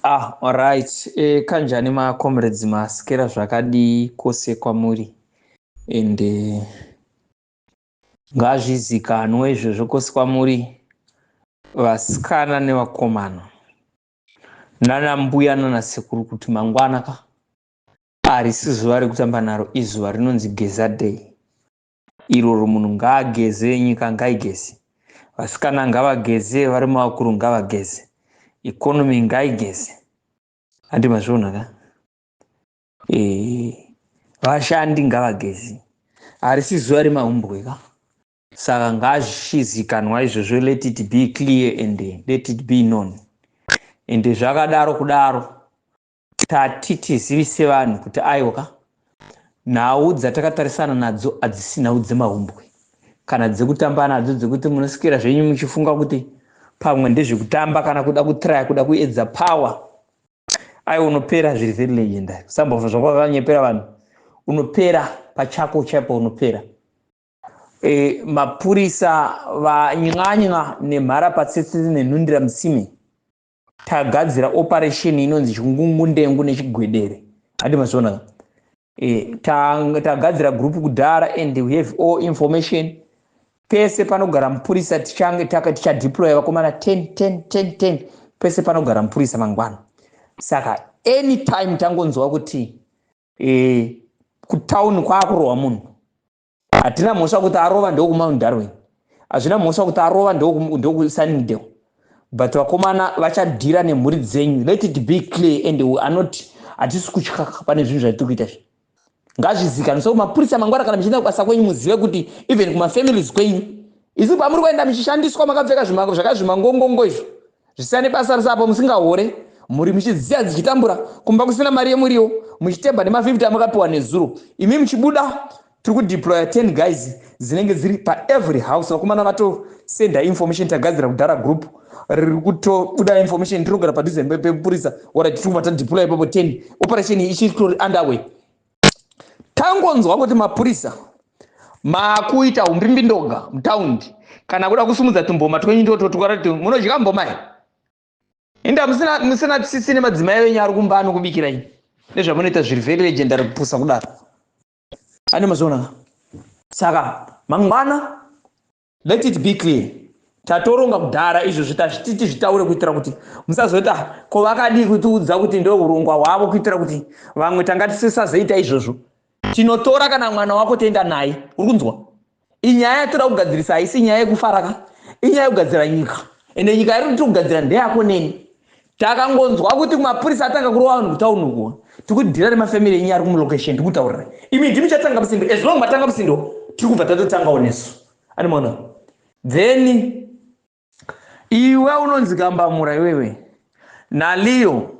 Ah, alright. Kanjani ma-comrades, masikera zvakadii kwose kwamuri? Ende ngazvizikanwe izvozvo kwose kwamuri, vasikana nevakomana, nana mbuya nana sekuru, kuti mangwana ka harisi zuva rekutamba naro, izuva rinonzi Geza Day. Iroro munhu ngaageze, nyika ngaigeze, vasikana ngavageze, varume vakuru ngavageze, economy ngaigeze. Handi mazviona ka? Vashandi ngavageze, harisi zuva remahumbwe ka. Saka ngazvichizikanwa izvozvo, let it be clear and let it be known. Ende zvakadaro kudaro, tati tizivise vanhu kuti aiwa ka, nhau dzatakatarisana nadzo hadzisi nhau dzemahumbwe kana dzekutamba nadzo, dzekuti munoswera zvenyu muchifunga kuti pamwe ndezvekutamba kana kuda kutraya, kuda kuedza power. Aiwa, unopera zviri very legendary. Usambobva zvako wakanyepera vanhu, unopera pachako chaipo, unopera. Mapurisa vanyanya nemhara patsetse nenhundira mutsime. Tagadzira operation inonzi Chingungundengu nechigwedere. Handi mazviona? Tagadzira group kudhara and we have all information. Pese panogara mupurisa tichange tichadeploya vakomana 10 10 10 10 pese panogara mupurisa mangwana. Saka anytime tangonzwa kuti kutauni kwaakurohwa munhu, hatina mhosva kuti arova ndokuMount Darwin, hazvina mhosva kuti arova ndokuSunningdale, but vakomana vachadhira nemhuri dzenyu. Let it be clear and we are not, hatisi kutya pane zvinhu zvatiri kuita izvi. Ngazvizikanwe. So mapurisa mangwana kana muchienda kubasa kwenyu, muzive kuti even kumafamilies kwenyu isi pamuri kuenda muchishandiswa makapfeka zvakazvimangongongo izvo zvisina nebasa risapo, musingahore, mhuri muchidziya dzichitambura, kumba kusina mari yemuriwo, muchitemba nema50 amakapiwa nezuro. Imi muchibuda, tiri kudeploya 10 guys dzinenge dziri paevery house. Vakomana vatosenda information. Tagadzira kudhara group riri kutobuda information. Tinogara padhuze pepurisa. Alright, tiri kubva tadeploya ipapo 10. Operation iyi ichitori underway. Tangonzwa kuti mapurisa makuita umbimbindoga mutaundi kana kuda kusumudza tumboma twenyu ndototwara, munodya mboma here? Inda musina tsitsi nemadzimai venyu ari kumba anokubikirai nezvamunoita zviri very legendary, kupusa kudaro. Ane mazviona? Saka mangwana, let it be clear, tatoronga kudhara izvozvo, tazvititi zvitaure kuitira kuti musazoita ko vakadii kutiudza kuti ndo urongwa hwavo, kuitira kuti vamwe tanga tisisazoita izvozvo. Tinotora kana mwana wako toenda naye. Uri kunzwa? Inyaya yatoda kugadzirisa, haisi nyaya yekufaraka, inyaya yekugadzira nyika. Ende nyika iri tiri kugadzira ndeyako neni. Takangonzwa kuti mapurisa atanga kurova vanhu kutauni uku, tikudhira nemafamily enyu ari kumulocation. Tikutaurira imi, ndimi chatanga musindo. As long matanga musindo, tiri kubva tatotangawo nesu. Animona? Then iwe unonzi Kambamura, iwewe naLeo,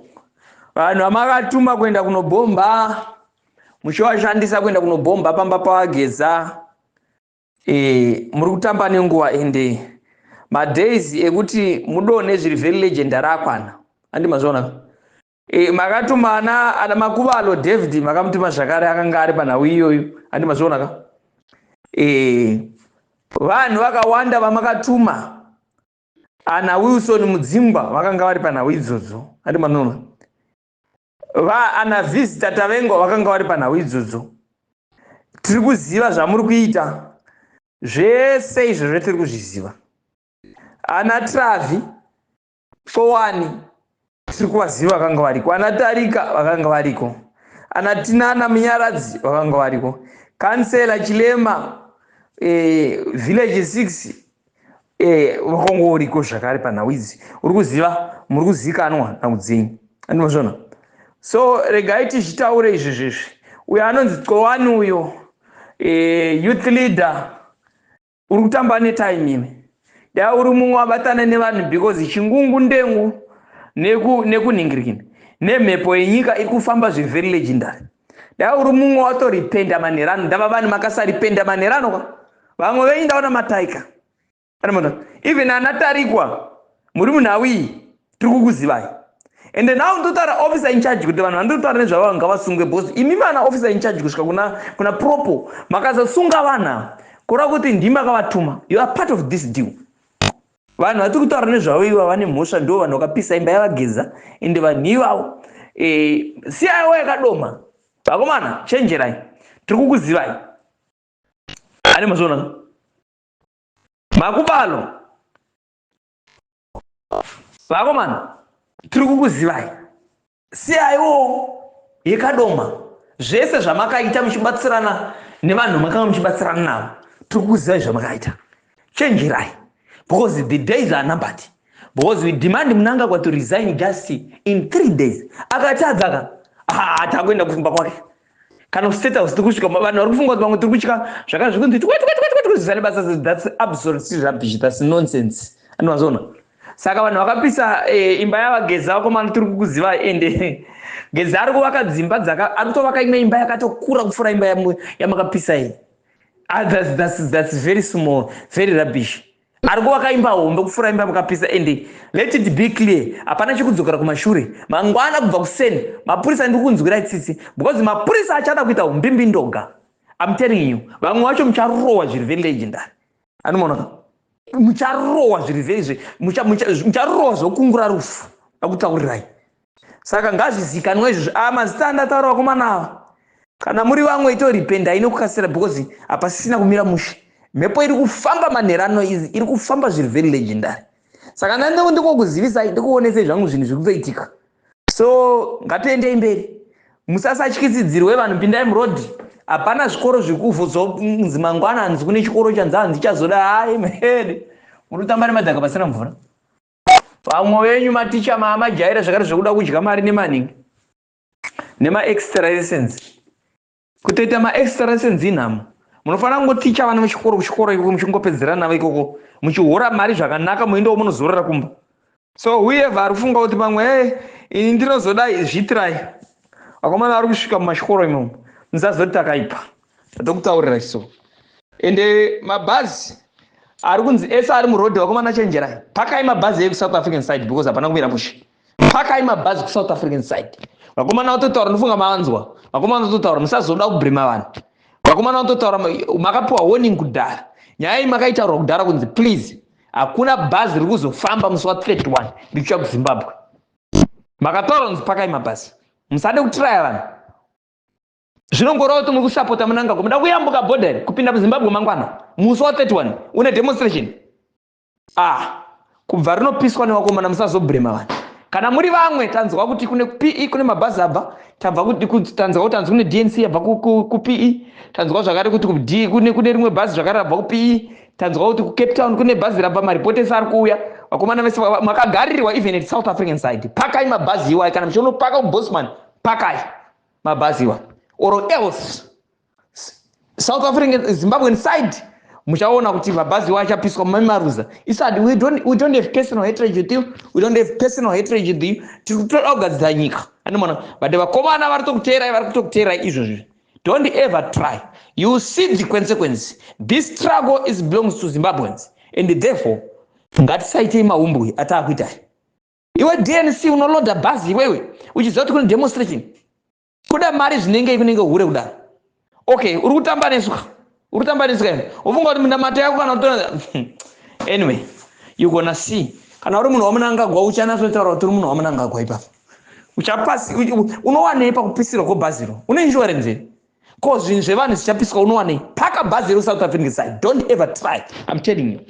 vanhu vamakatuma kuenda kunobhomba, muchivashandisa kuenda kunobhomba pamba pavageza, muri kutamba nenguva. Ende madays ekuti mudonhe zviri very legendary akwana. Handi mazviona? Makatuma ana Makuvalo David, makamutuma zvakare, akanga ari panhau iyoyo. Handi mazviona ka? Vanhu vakawanda vamakatuma, ana Wilson Mudzingwa, vakanga vari panhau idzodzo. Handi mazviona? Ana Visitor Tavengwa vakanga vari panhau idzodzo. Tiri kuziva zvamuri kuita zvese izvozvo, tiri kuzviziva. Ana Travi Xowani tiri kuvaziva, vakanga variko. Ana Tarika vakanga variko. Ana Tinana Munyaradzi vakanga variko. Kansela Chilema, village 6, vakanga uriko zvakare panhau idzi. Uri kuziva, muri kuzikanwa nhau dzenyu. Andimazvona? So regai tichitaure izvi zvezvi. Uyo anonzi Xowani uyo, youth leader, uri kutamba netime ime. Dai uri mumwe wabatana nevanhu, because chingungu ndengu nekunhingirikini nemhepo yenyika iri kufamba zvevery legendary. Dai uri mumwe watoripenda manherano. Ndava vanhu makasaripenda manherano ka, vamwe venyu ndaona mataika. Even ana Tarikwa, muri munhau iyi, tiri kukuzivai. Ende now ndotaura officer in charge, kuti vanhu vandinotaura nezvavo ngavasungwe, because imi vana officer in charge kusvika kuna propo makazosunga vanhu, kureva kuti ndimi makavatuma. You are part of this deal. Vanhu vatiri kutaura nezvavo iva vane mhosva, ndo vanhu vakapisa imba yavaGeza. Ende vanhu ivavo, CIO yaKadoma, vakomana, chenjerai, tiri kukuzivai. Ane mazviona makubalo, vakomana, tiri kukuzivai. CIO yeKadoma, zvese zvamakaita muchibatsirana nevanhu makanga muchibatsirana navo, tiri kukuzivai zvamakaita. Chenjerai, because the days are numbered, because we demand Mnangagwa to resign just in 3 days. Akatadza ka, takuenda kufumba kwake kana kuState House. Tiri kusvika. Vanhu vari kufunga kuti vamwe tiri kutya zvakanga zvikunzi twetwetwetwe basa. That's absolutely rubbish, that's nonsense. Anovazoona. Saka vanhu vakapisa imba yavaGeza, vakomana, tiri kukuziva. Ende Geza ari kuvaka dzimba dzaka, ari kutovaka imwe imba yakatokura kupfuura imba yamakapisa iyi. Ah, that's very small, very rubbish. Ari kuvaka imba hombe kupfuura imba yamakapisa. Ende let it be clear, hapana chekudzokera kumashure. Mangwana kubva kuseni, mapurisa, ndiri kunzwirai tsitsi because mapurisa achada kuita umbimbindoga. I'm telling you, vamwe vacho mucharohwa zviri very legendary. Anomaonaka, mucharohwa zviri very, mucharohwa zvokungura rufu, akutaurirai. Saka ngazvizikanwa izvozvo. A mazita andataura, vakomana ava, kana muri vamwe, itoripendai nekukasira because hapasisina kumira mushe. Mhepo iri kufamba manherano izi iri kufamba zviri very legendary. Saka ndikokuzivisai, ndikuonesei zvangu zvinhu zviri kutoitika. So ngatiendei mberi, musasatyisidzirwe. Vanhu, pindai murodhi. Hapana zvikoro zviri kuvhozonzi mangwana hanzi kune chikoro chanzi hanzi chazoda. Hai mhede, muri kutamba nemadhaka pasina mvura. Vamwe venyu maticha maamajaira zvakare zvekuda kudya mari nemaningi nemaextra lessons. Kutoita maextra lessons inhamo. Munofanira kungoticha vana vechikoro kuchikoro ikoko, muchingopedzera navo ikoko, muchihora mari zvakanaka, muendewo munozorora kumba. So whoever ari kufunga kuti pamwe e ini ndinozodai, zvitirai. Vakomana vari kusvika mumachikoro imomo, musazoti takaipa, tatokutaurira. So ende mabhazi ari kunzi ese ari murodhi, vakomana, chenjerai, pakai mabhazi ekuSouth African side because hapana kumira mushe. Pakai mabhazi kuSouth African side. Vakomana vatotaura, ndofunga mavanzwa. Vakomana vatotaura, musazoda kublame vanhu. Vakomana vatotaura, makapiwa warning kudhara. Nyaya iyi makaitaurwa kudhara kunzi please, hakuna bhazi riri kuzofamba musi wa31 richiuya kuZimbabwe. Makataura kunzi pakai mabhazi, musade kutiraya vanhu. Zvinongoreva kuti muri kusapota Mnangagwa. Muda kuyambuka bhodha here kupinda muZimbabwe mangwana musi wa31 une demonstration? Ah, kubva rinopiswa nevakomana, musazoblame vanhu. Kana muri vamwe, tanzwa kuti kune PE kune mabhazi abva. Tabva tanzwa kuti hanzi kune DNC yabva kuPE. Tanzwa zvakare kuti kuD kune rimwe bhazi zvakare rabva kuPE. Tanzwa kuti kuCape Town kune bhazi rabva. Maripoti ese ari kuuya. Vakomana vese makagarirwa, even at South African side, pakai mabhazi iwai. Kana muchionopaka kuBosman, pakai mabhazi iwa, or else South African, Zimbabwean side, muchaona kuti mabhazi iwa achapiswa mamaruza. Isadi we don't have personal hatred with you, we don't have personal hatred with you. Tiri kutoda kugadzira nyika, anomona. But vakomana vari tokuteerai, vari kutokuteerai izvozvi. Don't ever try, you see the consequence. This struggle is belongs to Zimbabweans and therefore ngatisaitei maumbwi ataakuitai. Iwe DNC, unolodha bhazi iwewe uchiziva kuti kune demonstration. Kuda mari zvinenge kunenge hure kudaro. Okay, uri kutamba nesuka, uri kutamba nesuka. Ine ufunga kuti minamato yako kana kutora. Anyway, you gonna see. Kana uri munhu waMnangagwa, uchanatsotaura kuti uri munhu waMnangagwa ipapo. Uchapasi unowanei pakupisirwa kwebhaziro? Une insurance here? Ko zvinhu zvevanhu zvichapiswa, unowanei? Paka bhazi reSouth African side. Don't ever try, I'm telling you.